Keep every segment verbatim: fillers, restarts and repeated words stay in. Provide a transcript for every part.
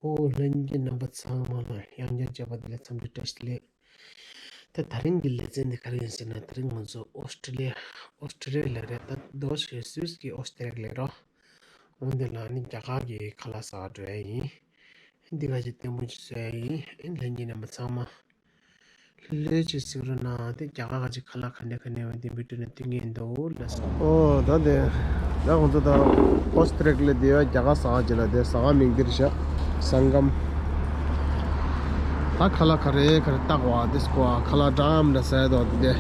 ཨོ་ལྷན་རྒྱས་རྣམ་པ་ཚང་མ་ལ་ཡང་བསྐྱར་མཇལ་བ་དེ་ལ་འཚམས་འདྲི་བཀྲ་ཤིས་བདེ་ལེགས། ད་དེ་རིང་གི་ལེ་ཚན་འདི་ག་རེ་ཡིན་ཟེར་ན། དེ་རིང་ང་ཚོ་ཨོ་སི་ཀྲི་ལི་ཡ། ཨོ་སི་ཀྲི་ལི་ཡ་ལ་རེད། ད་རྡོ་ཤི་སུད་སི་གི་ཨོ་སི་ཀྲི་ལི་ཡ་ལ་རོ། འོན་ཏེ་ལ་ནི་རྒྱ་གར་གྱི་ཁ་ལག་ཟ་བར་འགྲོ་ཡ་ཡིན། འདི་ག་ཅིག་ལྟད་མོ་ཅིག་བཟོ་ཡ་ཡིན། ལྷན་རྒྱས་རྣམ་པ་ཚང་མ་ལོས་ཅིག་གཟིགས་རོགས་གནང་། དེ་རྒྱ་གར་ག་ཅིག་ཁ་ལག་ག་འདྲ་ག་འདྲ་ཡོད་དེ་བི་ཌིའོ་ནང་བཏོན་གྱི་འདུག་ལགས་སོ། ཨོ་ད་དེ་ད་ང་ཚོ་ད་ཨོ་སི་ཀྲི་ལི་ཡ་ལ་དེ་བ་རྒྱ་གར་ཟ་ཁང་ཅིག་ལ། དེ་ཟ་ཁང་མིང་འདིར་བཞག་སང་གམ། ད་ཁ་ལག་ག་རེ་ག་རེ་བཏགས་པ་དེ་སྐོར་ཁ་ལག་འདྲ་མི་འདྲ་ཟ་ཡ་འདུག་དེ།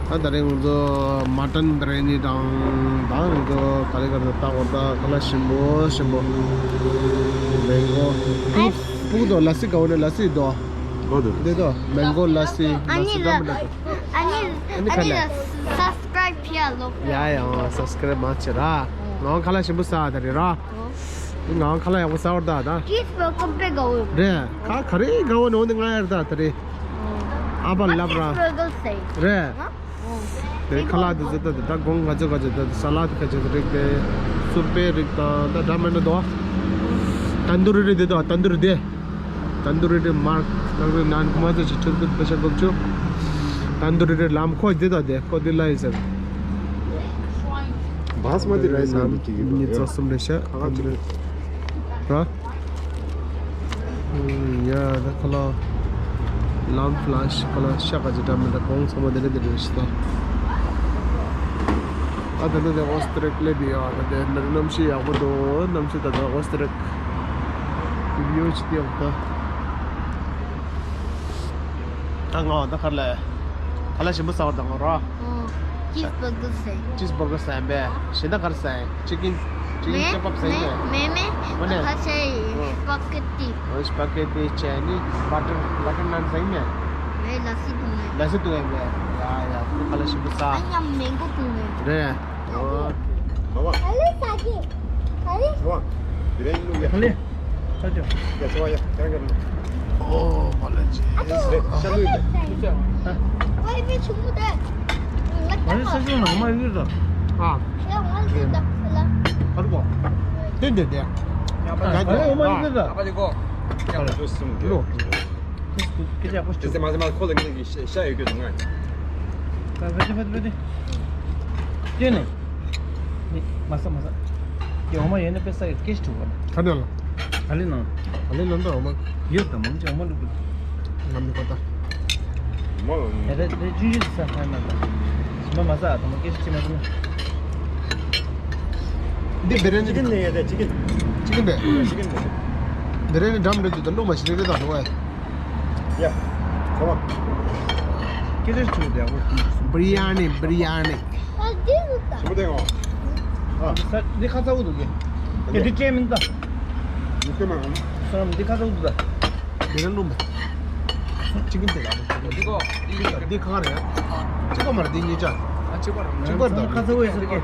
ད་ད་རེས་ང་ཚོ་མ་ཊན་བི་རི་ཡ་ནི་དང་། ད་ང་ཚོ་ག་རེ་ག་རེ་བཏགས་པ། ད་ཁ་ལག་ཞིམ་པོ་ཞིམ་པོ། མེང་གོ། ཕྲུ་གུ་དོ་ལ་སི་ག་བོ་ནི་ལ་སི་དོ། གོ་དོ། འདི་དོ་མེང་གོ་ལ་སི། ལ་སི་འདྲ་མི་འདྲ་དོ། ཨ་ནི་ལ་ཨ་ནི་ལ་སབ་སི་ཀ་རའིབ་བྱེད་ལོ། ཡ་ཡ་སབ་སི་ཀ་རའིབ་མ་བྱེད་ར། ང་ཁ་ལག་ཞིམ་པོ་ཟ་ད་རེད་ར། ང་ཁ་ལག་ཡག་པོ་ཟ་བར་ད་ད། ཅིས་བར་གར་དཔེ་དགའ་བོ་ཡོད། རེད། ཁ་ག་རེ་དགའ་བོ་ནོ་འདི་ང་ཡར་ད་ད་རེད། ཨ་ཕ་ལབ་ར། ཅིས་བར་གར་ཟེར། རེད། ཨ། དེ་ཁ་ལག་དེ་ཟེར་ད་དེ་ད་གོང་ག་ཚོད་ག་ཚོད་ད་ས་ལད་ག་ཚོད་རིགས་དེ། སུར་པའི་རིགས་དང་ད་འདྲ་མི་འདྲ་དོ། ཏན་དུ་རི་རེད་དེ་དོ། ཏན་དུ་རི་དེ། ཏན་དུ་རི་དེ་མར་ནང་རེ་ནང་གོ་མ་ཚོད་ཅིག་ཁྲིད་དུ་པེ་ཤ་གོབ་ཆུ། ཏན་དུ་རི་རེད་ལམ་ཁོ་དེ་དོ་དེ་ཁོ་དེ་ལ་ཡིན་ཟེར། བཱ་སི་མ་ཏི་རའི་སི་ལམ་ནི་ཉི་ཤུ་རྩ་གསུམ་རེད་ཤག་ཁ་ལག་ཅིག་ར། ཡ་ད་ཁ་ལག་ལམ་ཕི་ལ་ཤི་ཁ་ལག་ཤ་ག་ཅི་འདྲ་མི་འདྲ་གོང་ཚང་མ་དེ་འདྲ་དེ་འདྲ་ཞིག་ད། ཨ་ད་ནི་དེ་ཨོ་སི་ཀྲི་ལི་ཡ་ལ་དེ་འདྲ་གནམ་གཤིས་ཡག་པོ་འདུག་གནམ་གཤིས་ད་ད་ཨོ་སི་ཀྲི་ལི་ཡ་བིའུ་ཅིག་ཏེ་ཡག་ད། ད་ང་ད་ག་རེ་ལབ། ཁ་ལག་ཞིམ་པོ་ཟ་བར་ད་ང་རོ། ཨོ། ཅིས་བར་གར་ཟེར། ཅིས་བར་གར་ཟེར་བས། གཞན་དག་ག་རེ་ཟེར། ཅི་ཀིན། ཅི་ཀིན་མེ་ཀེ་བབ་ཟེར་མེ་བས། མེ་མེ། འོ་ནས། ཁ་ཤས་ཨོ། སི་པ་གེ་ཏི། ཨོ་སི་པ་གེ་ཏི་བྱས་ནི་བ་ཊར་བ་ཊར་ནན་ཟེར་མས། མེ་ལ་སི་བཏུང་ནས། ལ་སི་བཏུང་ཡས་མས། ཡ་ཡ་ཁ་ལག་ཞིམ་པོ་ཟ། ཨ་ཡ་མེང་གོ་བཏུང་ནས། རེད། ཨོ། ཨ་ལེ་ས་ཀི། ཨ་ལེ། ཨོ། དེ་རིང་ལུག་ཡ། ཨ་ལེ། ས་ཀི། ཡ་ཚོ་ཡ་ཀྱང་ཀྱང་། ཨོ་མ་ལེ་ཅི། ཨ་ཏོ། ཤ་ལུག་ཡ། ཨ་ཡི་བེ་ཆུང་མོ་དེ། ང་ལ་ས་ཀི་ནང་མ་ཡོད་ད། ཨ། ཡ་ང་ལ་ཟིན་ད་ལ། ཨ་རུ་གོ། དེ་འདི་འདི། ཡ་ཨ་ཨ་ཨོ་མ་ཡོད་ད། ཨ་པ་ལི་གོ། ཡ་ལ་ཟིན་ལུག། ཁྱེད་ཅག་ཁོ་ཅི། དེ་མ་ཟེར་མ་ཁོ་ལ་ངེད་ཀྱི་ཤ་ཡོད་རྒྱུ་དང་ང་། ཕ་ཕ་ཕ་ཕ། དེ་ནས། མ་ཟ་མ་ཟ། དེ་འོ་མ་ཡོད་ན་དཔེ་ཟ་ཡི་སྐད་ཆ་དྲི་བ། ག་ནས་ལ། ག་ལེ་ནང་། ག་ལེ་ནང་ད་འོ་མ། ཡོད་ད་མང་ཆེ་འོ་མ་བླུགས་གི། ང་མི་གོ་ད། མ། ཡ་ད་དེ་ཅུང་ཅུང་ཟ་ཁ་ན་ད། མ་མ་ཟ་ད་མ་སྐད་ཆ་ཅི་མ་ཟ་ན། འདི་བེ་རེ་ནི། ཅི་ཀིན་ནས་ཡ་ད་ཅི་ཀིན། ཅི་ཀིན་བེ། ཅི་ཀིན་བེ། བེ་རེ་ནི་འགྲམ་རེད་དུ་ད་བླུགས་མ་ཤི་རེ་རེ་ད་ལོ་ཨེ། ཡ། ཁོ་མ། ཀེ་རེ་ཆུ་དེ་ཡག་པོ། བི་རི་ཡ་ནི། བི་རི་ཡ་ནི། ཨ་འདི་ཟུག་ད། ཆུ་དེ་ངོ་། ཨ། ས་འདི་ཁ་ཚ་བོ་འདུག་གི། ཨེ་འདི་ཅན་མིན་ད། མི་ཁོས་མ་ངམ། སོ་རམ་འདི་ཁ་ཚ་བོ་འདུག་ད། འདི་རང་ལུམ། ཅི་ཀིན་དེ་ཡག་པོ། འདི་གོ། འདི་ག་རེ་ཡ། གཅིག་པ་མ་རེད་འདི་གཉིས་ཆ། གཅིག་པ་རེད། གཅིག་པ་རེད་ད། ཁ་ཚ་བོ་ཡ་ཟེར་གི།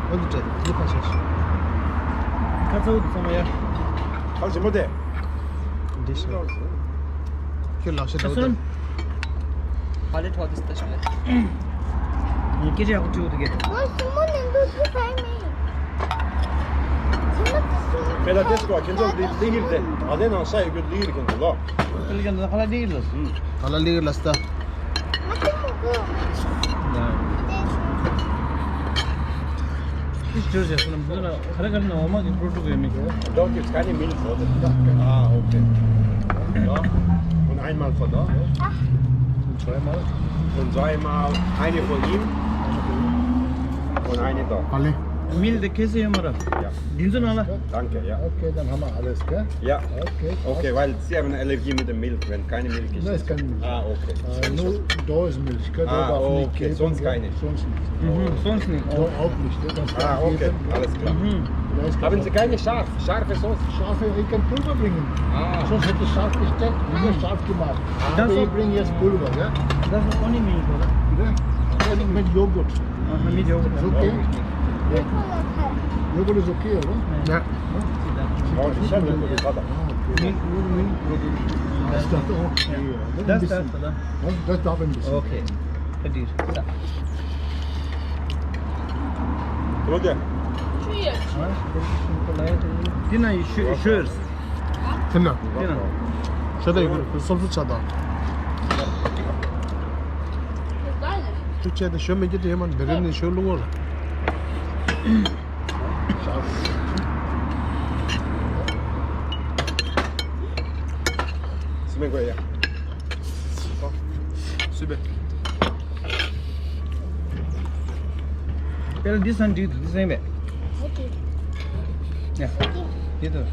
འོ་འདི་ཅན་འདི་ཁ་ཤས་ཤིག་ཁ་ཚ་བོ་འདུག་ཚང་མ་ཡ། ཁ་ཞིམ་པོ་དེ། འདི་ཤ། ཁྱོད་ལག་ཤ་འདྲ་བོ་དང་། ཁ་ལེ་ཐོག་ཏུ་སྟ་ཤ་ལེ། ངས་སྐད་ཆ་ཡག་པོ་དྲིས་འདུག་གས། ང་སྲུ་མོ་ནང་དུ་འཛུལ་ཚར་མེད། སྲུ་མོ་དེ་སྲུ་མོ། ཕེ་ད་དེ་སྐོར་ཁྱེད་ཚོ་ལི་ལི་གིར་དེ་ཨ་དེ་ནང་ཤ་ཡོད་རྒྱུ་ལི་གིར་གྱོན་འདུག་ལོ། ལི་གིར་ཁ་ལ་ལི་གིར་ལ། ཁ་ལ་ལི་གིར་ལ་སྟ། ང་སྲུ་མོ་གོ། ད། ཅི་ཞིག་བྱས་སོང་ན་འདི་ལ་ག་རེ་ག་རེ་ནང་འོ་མ་གི་པྲོ་ཌུག་ཡོད་མེད་ཀྱི། Don't use keine Milch, oder? Ah, okay. Ja. Und einmal für da. Zweimal. Und zweimal eine für ihn. Und eine da. Alle. མིལ་དེ་ཁེ་སི་ཡོད་མ་རེད། Ja. འདི་ཚོ་ནང་ལ། Danke, ja. Okay, dann haben wir alles, gell? Ja. Okay. Okay, weil Sie haben eine Allergie mit der Milch, wenn keine Milch ist. Nein, ist keine Milch. Ah, okay. Äh, nur da ist Milch, gell? Ah, okay, sonst keine. Sonst nicht. Mhm, sonst nicht. Da auch nicht, gell? Das kann geben. Ah, okay, alles klar. Mhm. Haben Sie keine Schaf-, scharfe Soße? Scharfe, ich kann Pulver bringen. Ah. Sonst hätte ich scharf gestellt, wieder scharf gemacht. Aber ich bringe jetzt Pulver, gell? Das ist ohne Milch, oder? Ja. Mit Joghurt. Aha, mit Joghurt. Ist okay? Ja. Joghurt ist okay, oder? Ja. Oh, das ist ja wirklich Vater. Ah, okay. Milch, nur Milch. Das ist doch okay, oder? Das ist da. Ja, das darf ein bisschen. Okay. Verstehe. So. Leute. Cheers. Cheers. Dinner is sure. དེ་ན། དེ་ན། ཤ་སྟག་ཡོད་གི་རེད། སོབ་སོབ་ཆགས་དང་། ཁྱོད་བྱས་ཏེ་ཞོ་མི་སྐྱེ་དེ་ཡོད་མ་རེད། འདི་རིང་ནས་ཞོ་བླུག་གོ་ལ། སི་མེ་གོ་ཡ། སུས་པས། དཔེར་ན་འདི་སང་འགྲིག་འདུག་འདི་སང་བས། ཡ། འདི་དུ།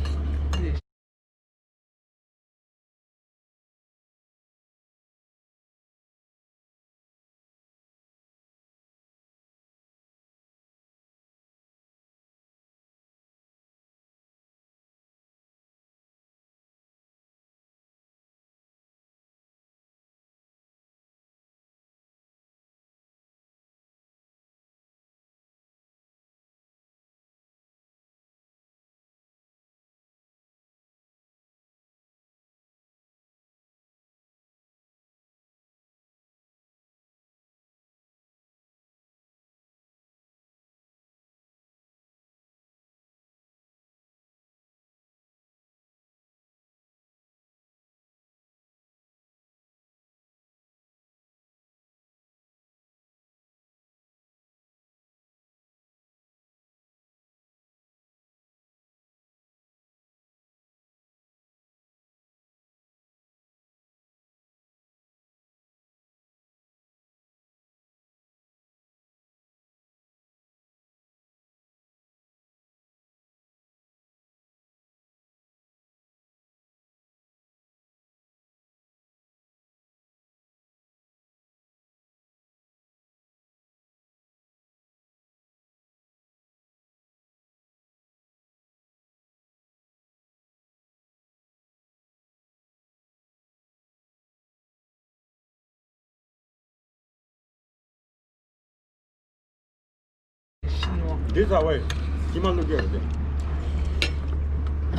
འདི་ཟ་བས་ཅི་མ་བླུགས་ཀྱི་རེད་དེ།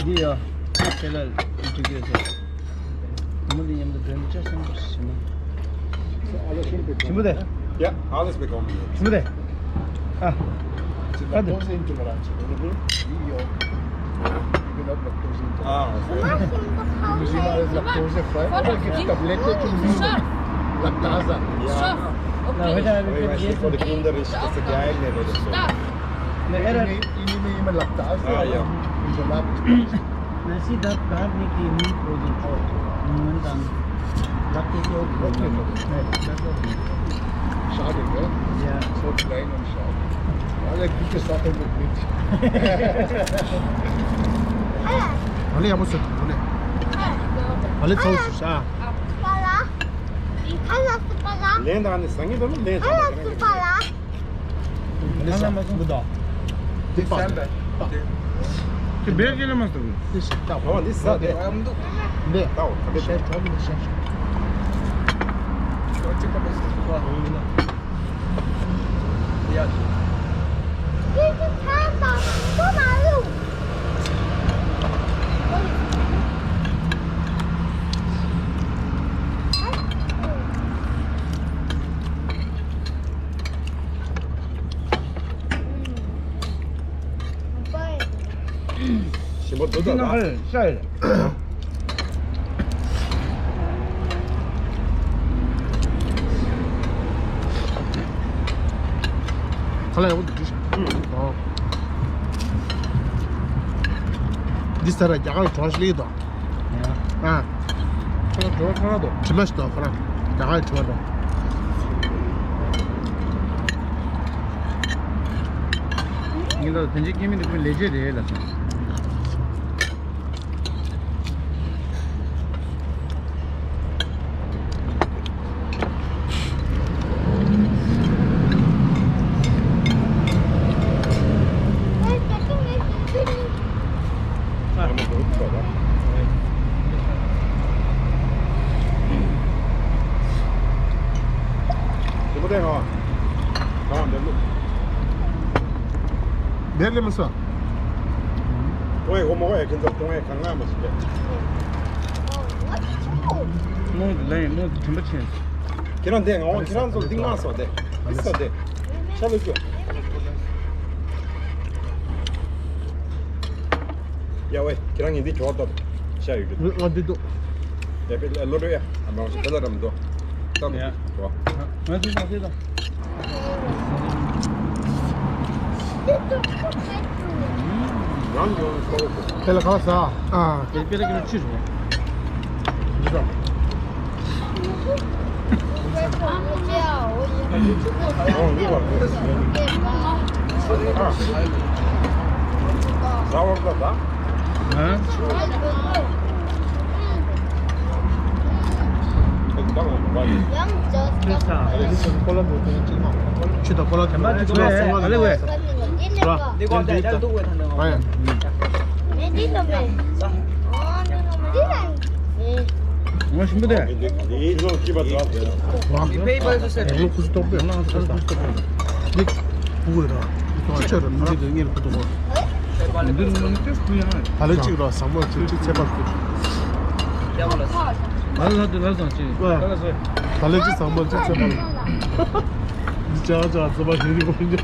འདི་ཡ། ཁྱེད་ལ་འགྲིག་གི་ཟེར། མུ་འདི་མཉམ་དུ་འདོན་ཆ་སེམས་པོ་ཞིམ་ན། ཞིམ་པོ་དེ། ཡ། ཨ་ལེས་པེ་གོམ། ཞིམ་པོ་དེ། ཨ། Lactose intolerance. Io. You're not lactose intolerant. Ah, okay. Limuzima is lactose free. Oder gibt es Tablette zum Limuzima? Lactase. Ja. Okay. Wait, wait, wait, for the Kinder ist das geil, ne, das ist so. Ich nehme, ich nehme immer Lactase, ah, ja, aber Isolat ist besser. Merci, darf gar nicht in Mund oder Mund an. Lactase auch. Okay, okay. Nein, das ist okay. Schade, gell? Ja. So klein und schade. Alle gute Sachen mit Milch. ཨ་ལེ་ཡག་པོ་བཟོས་འདུག་ཨ་ལེ། ཨ་ལེ་ཚོགས་སུ་ཤ། ལན་དང་ནི་ཟ་ངེས་དང་ལན་ཟ་ངེས་དང་། ཨ་ལེ་ཟ་མི་དང་། དེ་པ། དེ་བེད་ཀྱི་ལ་མ་སྟོན། དེ་ཞིག་ལྟ་བ། འདི་ཟ་དེ། འདི་ལྟ་བ་ད་དེ། ཤ་གྲོགས་མི་ཤ་ཤ། ཞིམ་པོ་འདུག་ད། ཤ་ཡོད། ཁ་ལག་ཡག་པོ་འདུག་ཨང་། འདི་ས་ར་རྒྱ་གར་གྲོགས་ཤིག་ལེགས་དང་། ཨ། ཁ་ལག་གྲོགས་ཁ་ལག་དང་། དྲི་མ་ཞིག་དང་ཁ་ལག་རྒྱ་གར་དྲི་མ་དང་། ངས་ལ་དོན་གཅིག་སྐྱེ་མི་འདི་ཁོའི་ལས་བྱེད་རེད་ལ་སོང་། དེ་ལས་མི་སོ། ཀྲོང་ཡེ་གོ་མོ་གོ་ཡེ་ཁྱེད་ཚོ་ཀྲོང་ཡེ་གང་ང་མ་ཞིག་རེད། རྨོངས་དེ་ལ་ཡིན་རྨོངས་དེ་དྲན་པ་ཆེ། ཁྱེད་རང་དེ་ངོ་ཁྱེད་རང་ཚོ་འདི་ང་སོ་དེ། འདི་སོ་དེ། ཤ་ལུ་ཅོ། ཡ་ཝེ་ཁྱེད་རང་ངས་འདི་འབྱོར་ཏོ། ཡོད་ཀྱི་འདུག་ང་འདི་འདུག་དེ་པེ་ལོ་རེ་ཡ། ཨ་མ་ཞིག་དེ་ལ་རམ་འདུག་ཏམ་ཡ། ཏོ། ང་འདི་ང་འདི་དང་། རང་གི་ཡོང་ཁོ། དེ་ལ་ཁ་ལ་ཟ། ཨ། དེ་པེ་ལ་ཀི་ལོ་ཆུ་རེད། འདི་དང་། ཆུ་དང་ཁོ་ལ་འགྲོ་དོན་གཅིག་མ། ཆུ་དང་ཁོ་ལ་འགྲོ་དོན་གཅིག་མ། ཨ་ལེ་ཝེ། ང་ཞིམ་པོ་དེ། ང་ཁུ་སུ་ཏོག་པས། ང་ཁུ་སུ་ཏོག་པས། འདི་བུ་ར། ཅི་ཆ་ར་མི་འདི་ངེར་ཁུ་ཏོག་པ། འདི་ནི་ཏེ་ཁུ་ཡང་། ད་ལེ་གཅིག་ར་ཟ་མོ་གཅིག་གཅིག་ཚེ་པ་ཁུ། ང་ལ་དེ་ལ་ཟ་ཅི། ད་ལེ་གཅིག་ཟ་མོ་གཅིག་ཚེ་པ། འདི་ཅག་ཅག་ཚེ་པ་ཞིག་རི་བོ་འདི།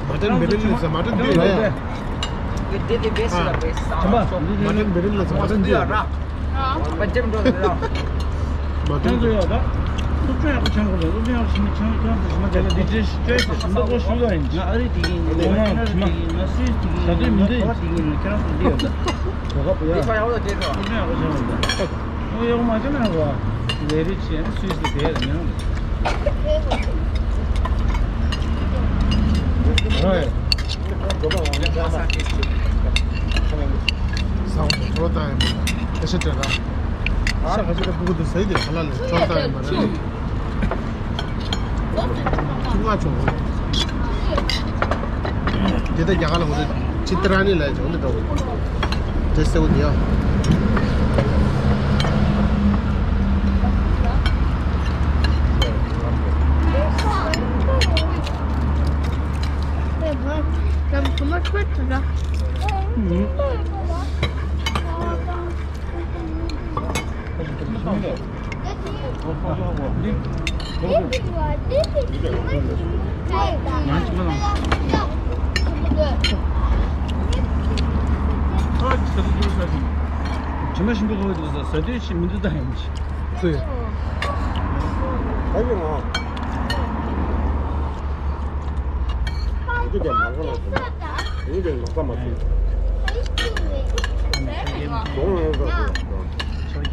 མ་ཏན་མེ་རེ་ལེ་ཟ་མ་ཏན་འདི་ལ་ཡ། དེ་དེ་བེ་སི་ལ་བེ་སི་ཨ། མ་ཏན་མེ་རེ་ལེ་ཟ་མ་ཏན་འདི་ལ་ར། མ་ཏན་འགྲོ་ལ་ར། མ་ཏན་འགྲོ་ཡ་ད། སློབ་སྦྱོང་ཡག་པོ་སྦྱང་དགོས་རེད། སློབ་སྦྱོང་ཡག་པོ་བྱེད་མ་ཁྱེད་རང་ཁྱེད་རང་ཚོ་ཞིག་མ་རྒྱལ་ལ་འདི་འདྲའི་ཞིག་བཅོས་ཏེ་ཞིག་འདི་ཀོ་ཞུ་ལ་ཡིན། ང་ཨ་རི་དེ་ཡིན། ང་ཨ་རི་དེ་ཡིན། ང་སུད་དེ་ཡིན། ང་ད་ལྟ་མི་འདི་ཡིན། ཁྱེད་རང་ཚོ་འདི་ཡོད་ད། གོ་སྐབས་ཡ། སློབ་སྦྱོང་ཡག་པོ་སྦྱང་དགོས་རེད། ཨོ་ཡག་མ་བྱས་ན་གོ། ལས་རིགས་བྱས་ན་སུད་སི་དེ་ཡར་མི་ཡོང་། ཧོས། ཟ་འོ་ཅོ་ད་ཡིན་པ། ཨེ་ཤ་ཏྲེ་ར། ཤ་ཁ་ཤས་ཀྱི་ཕྲུ་གུ་དེ་ཟ་ཡི་དེ་ཧ་ལ་ལས་ཅོ་ད་ཡིན་པ་རེད། ཁྱི་ང་ཆུང་། དེ་ད་རྒྱ་གར་ལ་ངོ་རེ་ཅི་ཏི་ར་ནི་ལ་ཡ་ཆུང་འདི་འགྲོ། འདྲེ་སེ་བོ་དེ་ཡ། དྲི་མ་ཞིམ་པོ་གོ་འདུག་ཟ་དུས་ཤི་མི་འདུག་ད་ཡིན་ཅི། སུ་ཡིན། ཨ་ཡོད་ང་། འདི་ག་མ་གོ་ལ་སོང་། འདི་ག་མ་ས་མ་སོང་། གདོང་ལ་ཡོད་ས་སོང་།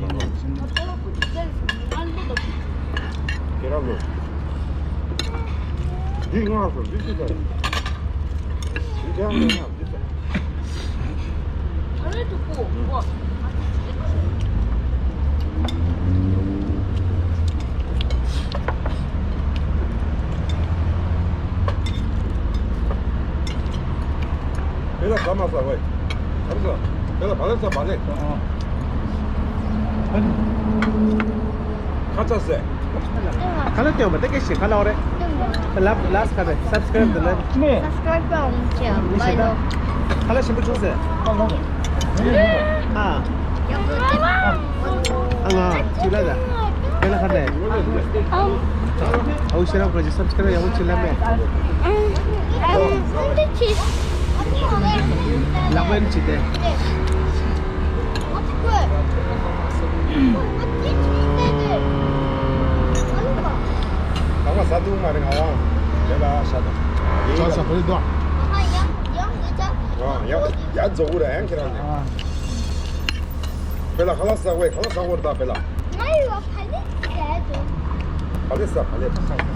ཁྱེད་རང་ལོ། འདི་ང་སོང་འདི་སུ་ད་ཡིན། འདི་ཀྱང་ང་འདི་ས། དེ་ལ་ཟ་མ་ཟ་བས། ཟ་མ་ཟ། དེ་ལ་བ་ལེ་ཟ་བ་ལེ། ཁ་ཚ་ཟེ། ཁ་ལ་སྟོན་པ་ད་སྐད་ཤེས་ཁ་ལ་འོ་རེད། ལབ་ལབ་ཁ་བས་སབ་སི་ཀ་རེབ་དེ་ལབ། Subscribe on Chia Milo. ཁ་ལ་ཞིམ་པོ་བྱུང་ཟེ། ཨ། ཨ་ང་ཅི་ལ་ད། དེ་ལ་ཁ་ལས། ཨ་འུ་ཤེས་རབ་ཁ་ཅི་སབ་སི་ཀ་རེབ་ཡག་པོ་བྱེད་ལ་མེད། ལག་པ་ཡིན་ཅི་དེ། ཨ་མ་ཟ་འདུག་མ་རེད་ང་། དེ་ལ་ཤ་དང་། ཇོ་ས་བོད་དོ། ཡང་ཡང་རྫོགས་ར་ཡང་ཁྱེད་རང་ནས། བེ་ལ་ཁ་ལག་ཟ་བས་ཁ་ལག་ཟ་བར་ད་བེ་ལ། ང་ཡི་བ་ཕ་ལེ་ཟ་འདུག་ཕ་ལེ་ཟ་ཕ་ལེ།